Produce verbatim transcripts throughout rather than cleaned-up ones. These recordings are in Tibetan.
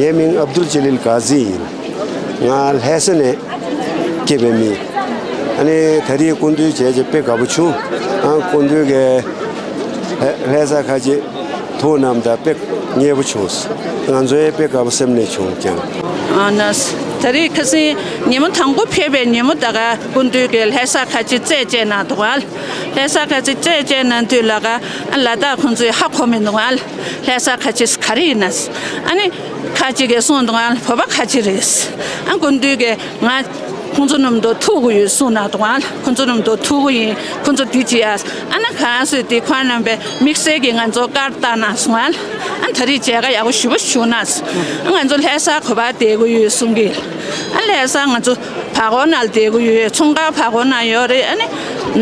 ངའི་མིང་ཨབ་དུལ་ཇ་ལིལ་གྷ་ཟི་ཡིན། ང་ལྷ་ས་ནས་སྐྱེས་པའི་མི། ཨ་ནི་ད་རེས་སྐུ་མདུན་མཇལ་བྱས་དཔེ་དགའ་པོ་བྱུང་། ཨ་སྐུ་མདུན་གྱི་ལྷ་ས་ཁ་ཆེ་ཐུགས་རྣམ་དག་དཔེ་མཉེས་པོ་བྱུང་། ང་ཚོའི་དཔེ་དགའ་པོ་སེམས་ནས་བྱུང་ཀྱང་། ཨ་ན། ད་རེས་ཁ་སང་ཉིན་མོ་དང་པོ་ཕེབས་པའི་ཉིན་མོ་ད་ག་སྐུ་མདུན་གྱི་ལྷ་ས་ཁ་ཆེ་རྩད་བཅད་གནང་འདུག་ཨ། ལྷ་ས་ཁ་ཆེ་རྩད་བཅད་གནང་དུས་ལ་ག་ཨ་ལ་དྭགས་ཁོང་ཚོས་ཧ་གོ་མི་འདུག་ཨ། ལྷ་ས་ཁ་ཆེ་ག་རེ་ཡིན་ན། ཨ་ནི་ཁ་ཆེ་གིས་གསུངས་འདུག་ཨ། བོད་པ་ཁ་ཆེ་རེད། ཨ་སྐུ་མདུན་གྱིས་ང་ཁོང་ཚོ་རྣམས་དང་ཐུག་གི་ཡོད་གསུངས་གནང་འདུག་ཨ། ཁོང་ཚོ་རྣམས་དང་ཐུག་གི་ཡིན། ཁོང་ཚོ་འདི་བྱེད་ཡ། ཨ་ན་གང་སོས་དེ་ཁོང་རྣམ་པས་དམིགས་བསལ་གྱིས་ང་ཚོ་བཀའ་བཏང་གནང་སོང་ཨ། ཨ་ད་རེས་མཇལ་ཁ་ཡག་པོ་ཞེ་པོ་བྱུང་ན། ཨ་ང་ཚོ་ལྷ་ས་ག་པར་བསྡད་ཀྱི་ཡོད་གསུང་གི། ཨ་ལྷ་ས་ང་ཚོ་བར་སྐོར་ནང་བསྡད་ཀྱི་ཡོད། ཚོང་ཁང་བར་སྐོར་ནང་ཡོད་རེད། ཨ་ནི་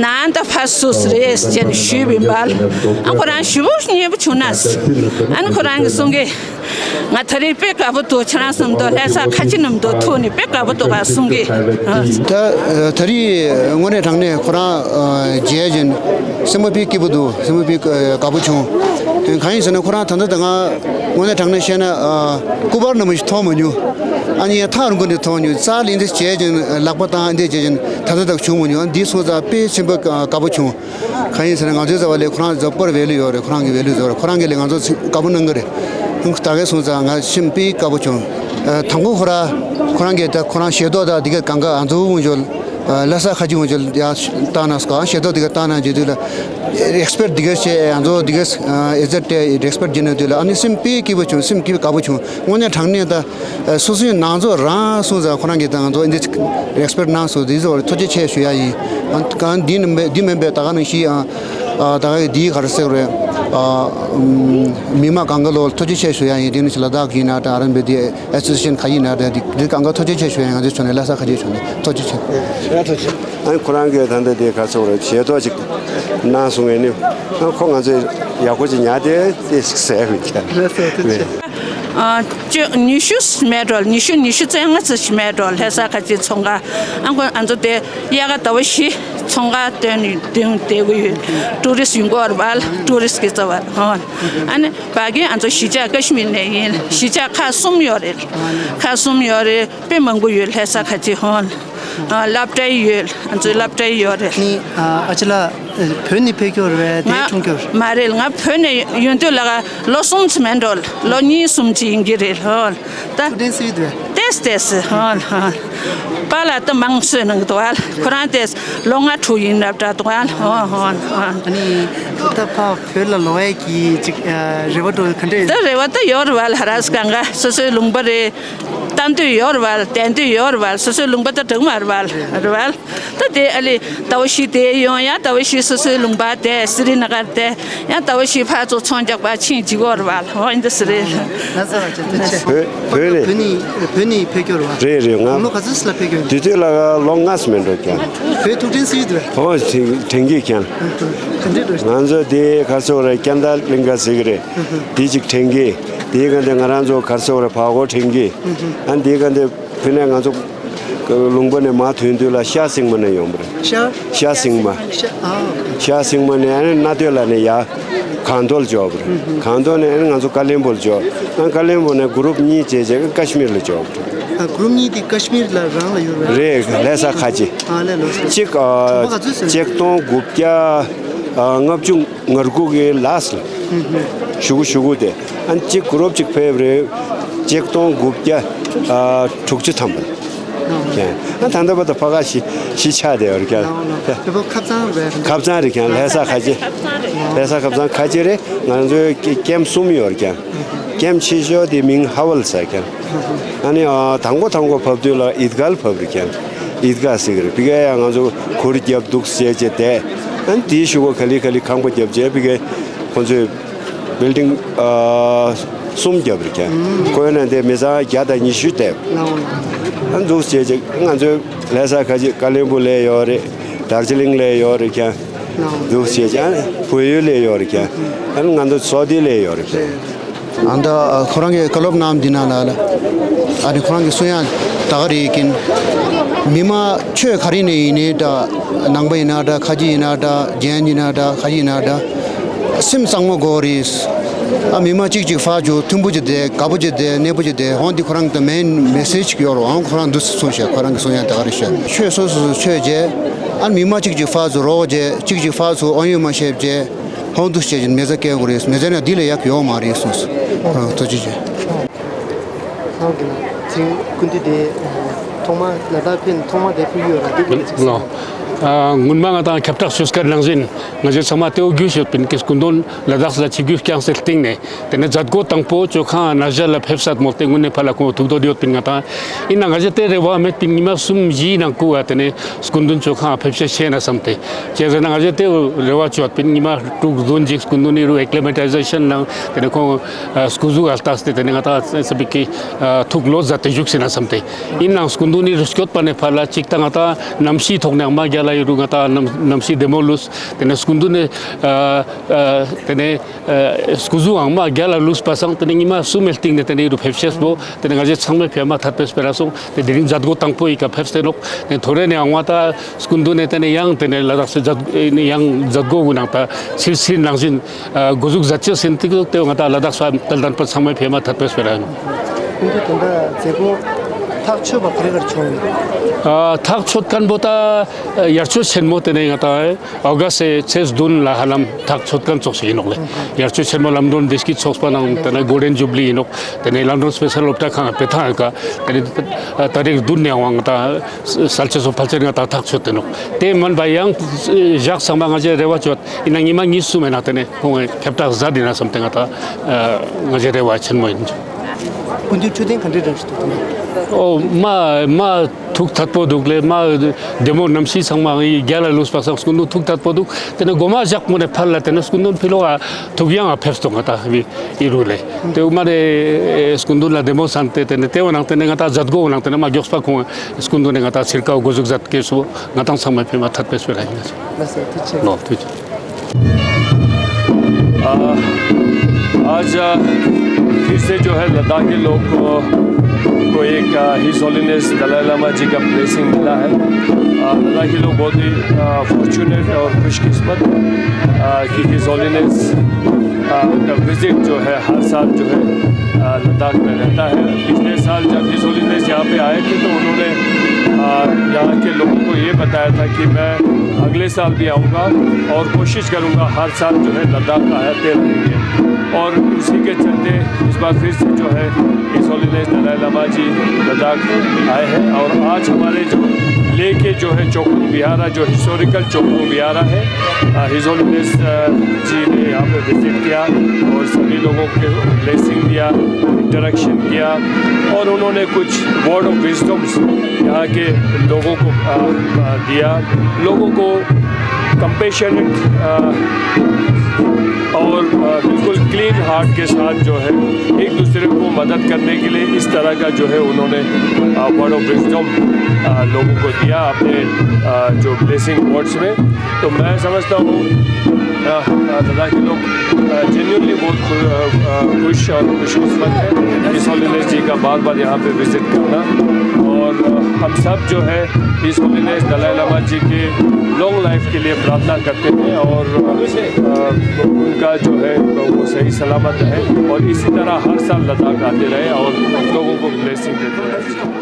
ནང་ད་ཕར་སུ་རེད་ཅེས་ཞུས་པ་ཡིན་པ། ཨ་ཁོ་རང་ཞེ་པོ་མཉེས་པོ་བྱུང་ན། ཨ་ནི་ཁོ་རང་གིས་གསུང་གི། ང་ད་རེས་དཔེ་དགའ་པོ་འདུག་ཁྱེད་རང་རྣམས་དང་ལྷ་ས་ཁ་ཆེ་རྣམས་དང་ཐུག་ནས་དཔེ་དགའ་པོ་འདུག་ག་གསུང་གི། ཨ། ད་ད་རེས་དངོས་གནས་དྲང་གནས་ཁོ་རང་མཇལ་བྱས་སེམས་པ་དཔེ་སྐྱིད་པོ་འདུག་སེམས་པ་དཔེ་དགའ་པོ་བྱུང་། གང་ཡིན་ཟེར་ན་ཁོ་རང་ད་ལྟ་ད་ང་དངོས་གནས་དྲང་གནས་བཤད་ན་སྐུ་པར་ནང་མ་ཞིག་མཐོང་མ་མྱོང་། ཨ་ནི་ཐག་རིང་པོ་ནས་མཐོང་མྱོང་། རྩ་ལ་འདི་བྱས་ཀྱང་ལག་པ་བཏང་འདི་བྱས་ཀྱང་ད་ལྟ་དག་བྱུང་མ་མྱོང་། ཨ་འདི་སོང་ཙང་དཔེ་སེམས་པ་དགའ་པོ་བྱུང་། གང་ཡིན་ཟེར་ན་ང་ཚོའི་རྩ་བ་ལས་ཁོ་རང་རྫབ་སྐོར་ཝེ་ལུ་ཡོད་རེད། ཁོ་རང་གི་ཝེ་ལུ་རྫབ་རེད། ཁོ་རང་གི་ལས་ང་ཚོ་དགའ་པོ་གནང་གི་རེད། ད་གས་སོང་ཙང་ང་སེམས་དཔེ་དགའ་པོ་བྱུང་། དང་པོ་ཁོ་ར་ཁོ་རང་གི་ད་ཁོ་རང་ཞལ་ཏོག་ད་འདི་ག་གང་ག་ཨ་ཛོ་འུ་ཇོ་ལྷ་ས་ཁ་ཆེ་འུ་ཇོ་ཡ་བཏང་ན་སྐོ་ཞལ་ཏོག་འདི་ག་བཏང་ན་བྱེད་དུས་ལ་རེ་སི་པེག་ཊི་འདི་ག་བྱས་ཨ་ཛོ་འདི་ག་ཨེ་ཛེ་ཊི་རེ་སི་པེག་ཊི་བྱེད་ན་དུས་ལ་ཨ་ནི་སེམས་དཔེ་སྐྱིད་པོ་བྱུང་། སེམས་སྐྱིད་དགའ་པོ་བྱུང་། དངོས་གནས་དྲང་གནས་ད། སོ་སོའི་ནང་ཚོ་རང་སོང་ཙང་ཁོ་རང་གིས་ད་ང་ཚོ་འདི་རེ་སི་པེག་ཊི་གནང་སོང་། འདི་ཚོ་ཐུགས་རྗེ་ཆེ་ཞུ་ཡ་ཡིན། གང་འདི་ནི་མེད་འདི་མིན་པའི་ད་ག་ནང་བཞིན་ཨ་ད་ག་གི་འདིའི་ག་རེ་ཟེར་རེད། མི་མང་གང་ག་ལོ་ཐུགས་རྗེ་ཆེ་ཞུ་ཡ་ཡིན། འདི་ནི་ལ་དྭགས་ཡིན་ན་ད་ཨ་རམ་བེ་འདི་ཨེ་སོ་སི་ཡེ་ཤན་ག་ཡིན་ན་ད་འདི་འདི་གང་ག་ཐུགས་རྗེ་ཆེ་ཞུ་ཡ་ཡིན། ང་ཚོའི་ཕྱོགས་ནས་ལྷ་ས་ཁ་ཆེའི་ཕྱོགས་ནས་ཐུགས་རྗེ་ཆེ། ཨ་ཁོ་རང་གིས་ད་ལྟ་འདི་ག་ཚོད་རེད་ཞལ་ཏོག་ཅིག་གནང་སོང་ངས་ནི་ཨ་ཁོ་ང་ཚོས་ཡག་པོ་ཅིག་ཉར་ཏེ་ཏེ་ཟེར་བའི་ཆ་རེད། ཨ་ཅོ་ཉི་ཤུ་མེད་འགྲོ། ཉི་ཤུ་ཉི་ཤུ་རྩ་ལྔ་ཙམ་ཞིག་མེད་འགྲོ། ལྷ་ས་ཁ་ཆེ་ཚོང་ཁང་ཨ་ཁོ་ཨ་ཚོ་དེ་དབྱར་ཁ་ཟླ་བ་བཞི་ཚོང་ཁང་སྟོན་ནས་སྟོན་བསྡད་ཀྱི་ཡོད། ཊུ་རི་སི་ཡོང་གི་ཡོད་རེད་པ། ཊུ་རི་སི་གི་རྩ་བ་ཧོན། ཨ་ནི་བ་གི་ཨ་ཚོ་གཞིས་ཆགས་ཀ་ཤི་མིར་ནས་ཡིན། གཞིས་ཆགས་ཁག་གསུམ་ཡོད་རེད། ཁག་གསུམ་ཡོད་རེད། དཔེ་མང་པོ་ཡོད་ལྷ་ས་ཁ་ཆེ་ཧོན། ཨ་སློབ་གྲྭ་ཡོད། ཨ་ཚོའི་སློབ་གྲྭ་ཡོད་རེད། ནི་ཨ་ཨ་ཅེ་ལགས་བོད་ནས་ཕེབས་ཀྱི་ཡོད་རེད་པས། དེ་ང་འཁྲུངས་ཀྱི་ཡོད་རེད། མ་རེད། ང་བོད་ནས་ཡོང་དུས་ལ་ལོ་གསུམ་ཙམ་མིན་འགྲོ། ལོ་གཉིས་གསུམ་ཅིག་ཡིན་གྱི་རེད་ལོ། ད་ཐུགས་དྲན་གསོས་དུས། ཏེས་ཏེས་ཧོན་ཧོན། པཱ་ལགས་ད་མང་གསོས་གནང་གི་འདུག་པ། ཁོ་རང་ཏེས་ལོ་ལྔ་དྲུག་ཡིན་རབས་འདྲ་འདུག་པ། ཧོན་ཧོན་ཧོན། ཨ་ནི་ད་ཕ་བོད་ལ་ལོག་ཡས་ཀྱི་ཅིག་ཨ་རེ་བ་འདྲ་ག་འདྲ་ཡོད། ད་རེ་བ་ད་ཡོད་རེད་པ། ལྷ་ར་སི་གང་ག་སོ་སོའི་ལུང་པ་རེད། ལྟ་འདོད་ཡོད་རེད་པ། བསྡད་འདོད་ཡོད་རེད་པ། སོ་སོའི་ལུང་པ་ད་འགྲིག་མ་རེད་པ། རེད་པ། ད་དེ་ཨ་ལི་ཟླ་བ་བཞི་དེ་ཡོང་ཡ། ཟླ་བ་བཞི་སོ་སོའི་ལུང་པ་དེ་སི་རི་ན་གར་དེ་ཡང་ཟླ་བ་བཞི་ཕར་ཚུར་ཚོང་རྒྱག་པ་ཕྱིན་བྱེད་ཀྱི་ཡོད་རེད་པ། ཨོ་འདི་སི་རི། ན་ཚ་བ་ཅན་ཐུགས་རྗེ་ཆེ། བོད་བོད་ནས་བོད་ནས་བོད་ནས་ཕེབས་ཀྱི་ཡོད་རེད་པ། རེད་རེད། ང་ལོ་ག་ཚོད་ཙམ་ལ་ཕེབས་ཀྱི་ཡོད། དེ་དུས་ལ་ལོ་ལྔ་ཙམ་མིན་འགྲོ་ཀྱང་། བོད་ཐུགས་དྲན་གསོས་ཡོད་དུས། ཨོ་དྲན་དྲན་གྱི་ཀྱང་། ག་འདྲས་འགྲོ། ང་ཚོ་དེ་ག་ཚོད་རེད། ཀྱང་ད་གླིང་ག་ཟིག་རེད། དེ་ཅིག་དྲན་གྱི། དེའི་ག་འདི་ང་རང་ཚོ་ག་ཚོད་རེད། བར་སྐོར་དྲན་གྱི། ཨ་དེའི་ག་འདི། དེ་ནས་ང་ཚོ་ལུང་པ་ནས་མར་ཐོན་དུས་ལ་ཤར་སེང་མ་ནས་ཡོང་བ་རེད། ཤར། ཤར་སེང་མ། ཤར། ཨ། ཤར་སེང་མ་ནས་ཨ་ནི་སྣ་སྟོད་ལ་ནས་ཡར་གངས་མདོག་ལ་འབྱོར་བ་རེད། གངས་མདོག་ནས་ཨ་ནི་ང་ཚོ་ཀ་ལིམ་པོང་ལ་འབྱོར། ཨ་ཀ་ལིམ་པོང་ནས་གུ་རུབ་གཉིས་བྱས་བྱས་ཀ་ཤི་མིར་ལ་འབྱོར་བ་རེད། ཨ་གུ་རུབ་གཉིས་དེ་ཀ་ཤི་མིར་ལ་རང་ལ་ཡོད་རེད། རེད། ལྷ་ས་ཁ་ཆེ། ཨ་ལས་ལོ། གཅིག་ཨ་གྲངས་པ་ག་ཚོད་ཟེར། ཆིག་སྟོང་དགུ་བརྒྱ་ཨ་ལྔ་བཅུ་ང་དགུ་གི་ལ་སི་ལ། ཞུ་གུ་ཞུ་གུ་དེ། ཨ་ནི་གཅིག་གུ་རུབ་གཅིག་ཕེབས་རེད། ཆིག་སྟོང་དགུ་བརྒྱ་ཨ་དྲུག་ཅུ་ཐམ་པ་རེད། ཨ་ད་ལྟ་བར་དུ་ཕ་ག་བཞི་བཞི་ཆགས་བསྡད་ཡོད་རེད་ཀྱང་། ཁ་སང་རེད། ཁ་སང་རེད་ཀྱང་ལྷ་ས་ཁ་ཆེ། ལྷ་ས་ཁ་སང་ཁ་ཆེ་རེད། ང་ཚོའི་ཀེམ་གསུམ་ཡོད་རེད་ཀྱང་། ཀེམ་ཆེ་ཤོས་དེ་མིང་ཧ་ཝལ་ཟེར་ཀྱང་། ཨ་ནི་ཨ་དང་པོ་དང་པོ་བབས་དུས་ལ་ཨིད་གལ་བབས་རེད་ཀྱང་། ཨིད་ག་ཟེར་གི་རེད། ཕ་གི་ཡང་ང་ཚོ་གུར་རྒྱབ་འདུག་ཟེར་བྱས་བསྡད། ཨ་ནི་དེའི་གཞུག་གུ་ག་ལེ་ག་ལེ་ཁང་པ་རྒྱབ་བྱས་ཕ་གི་ཁོང་ཚོས་བིལ་ཌིང་ཨ་གསུམ་རྒྱབ་རེད་ཀྱང་། ཁོ་ཡོད་ན་དེ་མི་ཚང་བརྒྱ་དང་ཉི་ཤུ་བསྡད། ཨ་ནི་འདུག་ཟེར་བྱས་ང་ཚོའི་ལྷ་ས་ཁ་ཆེ་ཀ་ལིམ་པོང་ལ་ཡོད་རེད། དར་ཇི་ལིང་ལ་ཡོད་རེད་ཀྱང་། འདུག་ཟེར་བྱས་ཨ་ནི་བལ་ཡུལ་ལ་ཡོད་རེད་ཀྱང་། ཨ་ནི་ང་ཚོ་སོ་ཏི་ལ་ཡོད་རེད་ཀྱང་། ཨ་ད་ཁོ་རང་གི་བཀའ་སློབ་གནང་འདི་ན་ལ་ལ། ཨ་ནི་ཁོ་རང་གི་གསུང་ཡང་ད་ག་རེ་ཡིན་ཀིན། མི་མང་ཆོས་ག་རེ་ནས་ཡིན་ནའི་འདྲ། ནང་པ་ཡིན་ན་འདྲ། ཁ་ཆེ་ཡིན་ན་འདྲ། རྒྱན་ཡིན་ན་འདྲ། ཁ་ཆེ་ཡིན་ན་འདྲ། སེམས་གཙང་མ་དགོས་རེད། ཨ་མི་མང་གཅིག་གཅིག་ཕར་འགྱོ། མཐུན་པོ་ཅིག་བསྡད། དགའ་པོ་ཅིག་བསྡད། གནས་པོ་ཅིག་བསྡད། འོང་འདི་ཁོ་རང་གི་མེན་མེ་སེ་ཇི་ཅིག་ཡོད་རེད། འོང་ཁོ་རང་འདུག་སེ་གསུངས་ཤག་ཁོ་རང་གི་གསུང་ཡ་དེ་ག་རེད་ཤག་ཆོས་སོ་སོ་ཆོས་བྱས། ཨ་མི་མང་གཅིག་གཅིག་ཕར་ཚུར་རོགས་བྱས། གཅིག་གཅིག་ཕར་ཚུར་ཨང་ཡོད་མ་ཤེས་བྱས། འོང་འདུག་སེ་བྱས་མེ་བཙའ་བཀལ་དགོས་རེད། མེ་བཙའ་ནས་འདི་ལས་ཡག་ཡོད་མ་རེད་གསུངས་སོང་། ཁོ་རང་ཐུགས་རྗེ་ཆེ། ཚང་གི་ན་ཚིག་ཀུན་འདུས་དེ་ཐོག་མ་ལ་དྭགས་ཕན་ཐོག་མ་དེ་ཕུལ་ཡོད་ར། དེ་ཀུན་ལ་ཅིག་ལོ། ཨ། སྔོན་མ་ང་དང་ཁྱབ་བསྒྲགས་ཤོད་སྐབས་ནང་བཞིན་ང་ཚོ་ཚང་མ་ལྟེ་བ་རྒྱུས་ཡོད་པའི་གི་སྐུ་མདུན་ལ་དྭགས་ལ་ཆིབས་བསྒྱུར་བསྐྱངས་སའི་སྟེང་ནས། དེ་ནས་མཛད་སྒོ་དང་པོ་ཇོ་ཁང་ན་བཞག་ལ་ཕེབས་ས་མོ་དེ་དངོས་གནས་ཕར་ལ་ཁོང་ཐུགས་འདོད་ཡོད་པའི་ང་དང་། ཡིན་ན་ང་ཚོ་དེ་རེ་བ་མེད་པའི་ཉི་མ་གསུམ་བཞིའི་ནང་ཁུལ་བ་དེ་ནས་སྐུ་མདུན་ཇོ་ཁང་ཕེབས་ཤེས་ཆེ་ན་བསམ་སྟེ། བྱས་ཟེར་ན་ང་ཚོ་དེ་རེ་བ་བཅོལ་བའི་ཉི་མ་དྲུག་བདུན་ཅིག་སྐུ་མདུན་ནི་རུ་ཨེ་ཀི་ལི་མ་ཊི་ཟེ་ཤན་ནང་དེ་ནས་ཁོང་སྐུ་གཟུགས་ཨ་ལྟ་སྟེ་དེ་ནས་ང་དང་ས་བིག་གི་ཐུགས་ལོ་ཟ་སྟེ་བཞུགས་ཟིན་ན་བསམ་སྟེ། ཡིན་ནའང་སྐུ་མདུན་ནི་རུ་སྐྱོད་པ་ནས་ཕར་ལ་ཅིག་ད་ང་དང་གནམ་གཤིས་ཐོག་ནས་ཨང་མ་རྒྱ་ལ་ཡི་རུ་ང་དང་གནམ་གནམ་གཤིས་བདེ་མོ་ལུས། དེ་ནས་སྐུ་མདུན་ནི་ཨ་ཨ་དེ་ནས་ཨ་སྐུ་གཟུགས་ཨང་མ་རྒྱ་ལ་ལུས་པ་སང་དེ་ནས་ཉི་མ་གསུམ་མའི་སྟེང་ནས་དེ་ནས་ཡི་རུ་ཕེབས་ཤེས་པོ། དེ་ནས་ང་ཚོ་ཚང་མས་ཕེབས་མ་ཐར་པའི་སྤེ་ར་སོང་། དེ་དེ་རིང་མཛད་སྒོ་དང་པོ་ཡི་ག་ཕེབས་ཏེ་ནོག་དེ་ཐོ་རེ་ནས་ཨང་བ་ད་སྐུ་མདུན་ནས་དེ་ནས་ཡང་དེ་ནས་ལ་དྭགས་སུ་མཛད་ཡང་མཛད་སྒོ་གི་ནང་ད་ཚིར་ཚིར་ནང་བཞིན་ཨ་འགོ་འཛུགས་མཛད་ཅེས་ཟིན་ཏིག་ཏོག་དེ་ང་ད་ལ་དྭགས་སུ་དལ་ལྡན་པ་ཚང་མས་ཕེབས་མ་ཐར་པའི་སྤེ་ར་ཡིན། སྐུ་མདུན་དེ་འདྲ་མཛད་སྒོ་ཐག་ཆོད་པ་ག་རེ་ག་རེ་བྱུང་ཡོད། ཨ་ཐག་ཆོད་མཁན་པོ་ད་ཡར་ཆོད་ཆེན་མོ་དེ་ནས་ང་ད། ཨོ་གྷ་སི་ཚེས་བདུན་ལ་ཧ་ལམ་ཐག་ཆོད་མཁན་ཙོགས་ཤིག་ཡིན་ནོག་ལེ། ཡར་ཆོད་ཆེན་མོ་ལམ་སྒྲོན་བདེ་སྐྱིད་ཚོགས་པ་ནང་དེ་ནས་གོལ་ཌེན་ཇུ་བི་ལི་ཡིན་ནོག་དེ་ནས་ལམ་སྒྲོན་སྤེ་ཤལ་སློབ་གྲྭ་ཁང་དཔེ་ཐང་ཡོད་ཀ་དེ་ནས་ད་རེས་བདུན་ནས་དབང་དང་གསལ་བྱེད་སོགས་ཕལ་ཆེར་ང་དང་ཐག་ཆོད་དེ་ནོག་དེ་མིན་པ་ཡང་བཞག་ཚང་མ་ང་ཚོས་རེ་བ་བཅོལ་ཡིན་ན་ཉི་མ་གཉིས་གསུམ་མེད་ན་དེ་ནས་ཁོང་ཁྱབ་བསྒྲགས་མཛད་ཡིན་ན་བསམ་སྟེ་ང་དང་ང་ཚོའི་རེ་བ་ཆེན་མོ་ཡིན། སྐུ་མདུན་འཕྲོད་བསྟེན་ག་འདྲའི་འདྲ་ཞིག་འདུག་ཨོ་མ་མ། ཐུགས་ཐད་པོ་འདུག་ལེ། མ་བདེ་མོ། གནམ་གཤིས་ཚང་མ་ཡི་རྒྱ་ལ་ལུས་པ་སང་སྐུ་མདུན་ཐུགས་ཐད་པོ་འདུག་དེ་ནས་སྒོ་མ་བཞག་མོ་ནས་ཕར་ལ་དེ་ནས་སྐུ་མདུན་ཕི་ལོག་ཨ་ཐུག་ཡང་ཨ་ཕེབས་སོང་ང་ད་བི་ཨི་རུ་ལེ། དེ་མ་རེ་སྐུ་མདུན་ལ་བདེ་མོ་སན་ཏེ་དེ་ནས་དེ་བ་ནང་དེ་ནས་ང་ད་མཛད་སྒོ་ནང་དེ་ནས་མ་མགྱོགས་པ་ཁོང་སྐུ་མདུན་ནས་ང་ད་ཚིར་ཀའོ་འགོ་འཛུགས་མཛད་སྐད་སོ་ང་ད་ཚང་མ་ཕེབས་མ་ཐད་པའི་སོ་ར་ཡིན། ལགས་སོ། ཐུགས་རྗེ་ཆེ། ལགས་ཐུགས་རྗེ་ཆེ། आ, आज, आ, फिर से जो है लद्दाखी लोग को, को एक, आ, हिज होलीनेस दलाई लामा जी का ब्लेसिंग मिला है। आ, लद्दाखी लोग बहुत ही, आ, फॉर्च्यूनेट और खुशकिस्मत, आ, कि हिज होलीनेस, आ, का विजिट जो है हर साल जो है, आ, लद्दाख में रहता है। पिछले साल जब हिज होलीनेस यहाँ पे आए थे तो उन्होंने, आ, यहाँ के लोगों को ये बताया था कि मैं अगले साल भी आऊँगा और कोशिश करूँगा हर साल जो है लद्दाख आते रहेंगे। और उसी के चलते इस बार फिर से जो है हिज होलीनेस दलाई लामा जी लद्दाख आए हैं और आज हमारे जो लेह के जो है चोखंग विहारा, जो हिस्टोरिकल चोखंग विहारा है, आ, हिज होलीनेस, आ, जी ने यहाँ पे विजिट किया और सभी लोगों को ब्लेसिंग दिया, इंटरेक्शन किया और उन्होंने कुछ वर्ड ऑफ विजडम्स यहाँ के लोगों को, आ, आ, दिया। लोगों को कंपेशनेट, आ, और, आ, बिल्कुल क्लीन हार्ट के साथ जो है एक दूसरे को मदद करने के लिए इस तरह का जो है उन्होंने, आ, वर्ड ऑफ विजडम, आ, लोगों को दिया अपने, आ, जो ब्लेसिंग वर्ड्स में। तो मैं समझता हूँ, आ, आ, लद्दाखी लोग, आ, जेन्युइनली बहुत खु-, आ, आ, खुश और खुशकिस्मत है हिज होलीनेस जी का बार बार यहाँ पे विजिट करना। और, आ, हम सब जो है हिज होलीनेस दलाई लामा जी के लॉन्ग लाइफ के लिए प्रार्थना करते हैं और, आ, उनका जो है वो सही सलामत रहे और इसी तरह हर साल लद्दाख आते रहे और लोगों को ब्लेसिंग देते रहे।